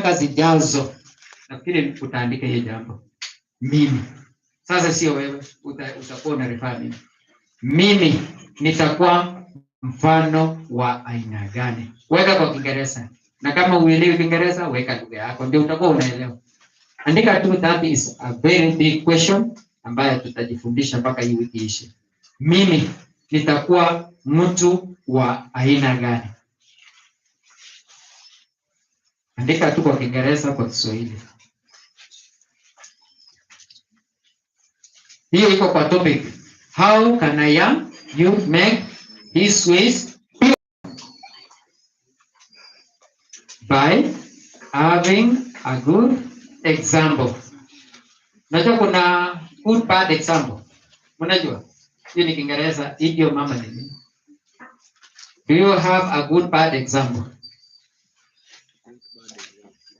miaka zijazo. Nafikiri utaandika hiyo jambo. Mimi sasa, sio wewe, utakuwa unarefer mimi. Mimi nitakuwa mfano wa aina gani? Weka kwa Kiingereza, na kama uelewi Kiingereza, weka lugha yako, ndio utakuwa unaelewa. Andika tu, that is a very big question ambayo tutajifundisha mpaka hii wiki ishe. Mimi nitakuwa mtu wa aina gani? Andika tu kwa Kiingereza, kwa Kiswahili. Hiyo iko kwa topic. How can I am you make his ways pure by having a good example. Unajua kuna good bad example. Unajua? Hiyo ni Kiingereza, idiom mama ni nini? Do you have a good bad example?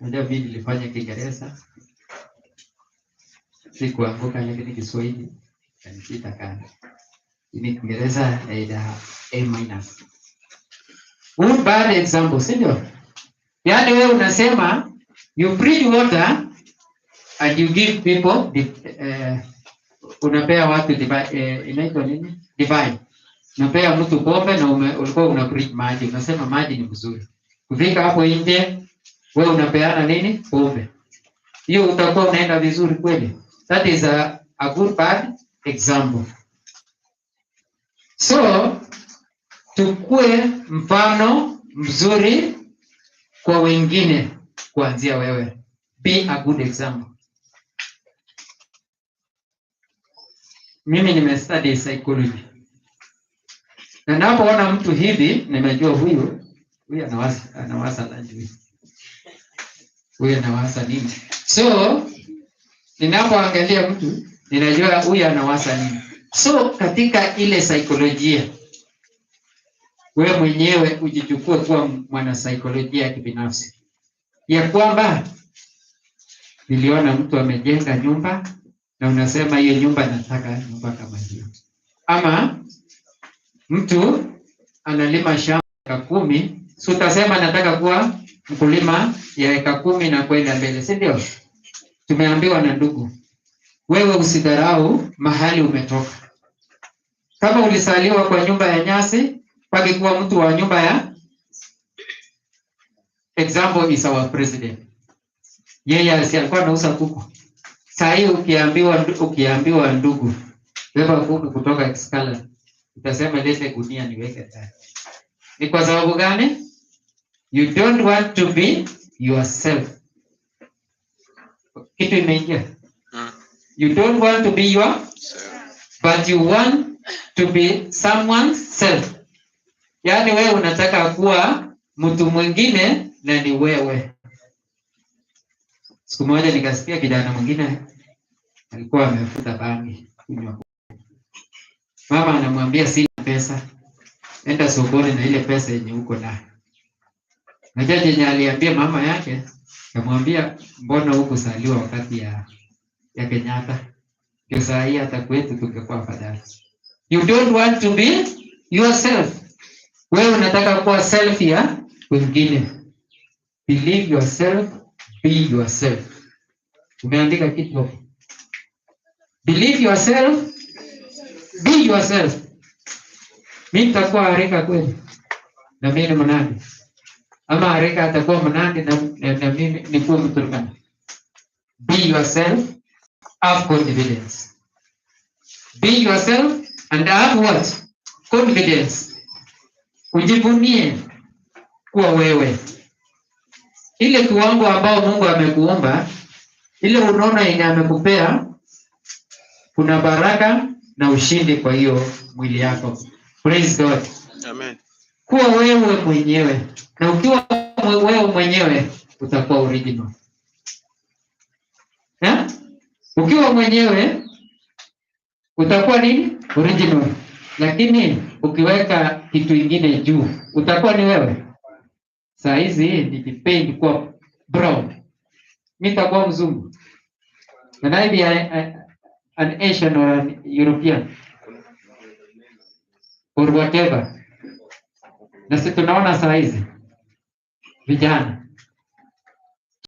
Unajua mimi nilifanya Kiingereza, sikuanguka, lakini Kiswahili kanipita kando. Ni Kiingereza aida A minus. Good bad example, si ndio? Yaani wewe unasema you preach water and you give people the, unapea watu inaitwa nini? Divine. Unapea mtu pombe na ulikuwa una preach maji, unasema maji ni mzuri. Kufika hapo nje wewe unapeana nini? Pombe. Hiyo utakuwa unaenda vizuri kweli? That is a good bad example. So tukue mfano mzuri kwa wengine kuanzia wewe. Be a good example. Mimi nimestudy psychology. Na napoona mtu hivi nimejua huyu anawasa lunch huyu. Huyu anawasa nini? So ninapoangalia mtu ninajua huyu anawasa nini. So katika ile saikolojia wewe mwenyewe ujichukue kuwa mwanasaikolojia kibinafsi, ya kwamba niliona mtu amejenga nyumba na unasema hiyo nyumba nataka nyumba kama hiyo. Ama mtu analima shamba eka 10, si utasema nataka kuwa mkulima ya eka 10 na kwenda mbele, si ndio? Tumeambiwa na ndugu, wewe usidharau mahali umetoka. Kama ulisaliwa kwa nyumba ya nyasi, pakikuwa mtu wa nyumba ya, example is our president. Yeye alikuwa anauza kuku. Saa hii ukiambiwa ndugu, beba kuku kutoka Excalibur, utasema lete gunia niweke ndani. Ni kwa sababu gani? You don't want to be yourself. Kitu imeingia. You don't want to be yourself, but you want to be someone's self. Yaani wewe unataka kuwa mtu mwingine na ni wewe. Siku moja nikasikia kijana mwingine alikuwa amefuta bangi kunywa. Mama anamwambia sina pesa, enda sokoni na ile pesa yenye uko nayo. Na jaji yenye aliambia mama yake, akamwambia mbona hukusaliwa wakati ya Kenyatta? Ndio saa hii hata kwetu tungekuwa afadhali. You don't want to be yourself. Wewe unataka kuwa self ya wengine. Believe yourself, be yourself. Umeandika kitu hapo. Believe yourself, be yourself. Mimi nitakuwa Arika kweli? Na mimi ni Mnandi. Ama Arika atakuwa Mnandi na mimi nikuwe Mturkana. Be yourself, have confidence. Be yourself and have what? Confidence. Ujivunie kuwa wewe. Ile kiwango ambao Mungu amekuumba, ile unaona yenye amekupea, kuna baraka na ushindi kwa hiyo mwili yako. Praise God. Amen. Kuwa wewe mwenyewe, na ukiwa wewe mwenyewe utakuwa original. Ukiwa mwenyewe utakuwa nini? Original. Lakini ukiweka kitu ingine juu utakuwa ni wewe. Saa hizi nikipaint kuwa brown, mimi nitakuwa mzungu. Can I be an Asian or an European or whatever? Na sisi tunaona saa hizi vijana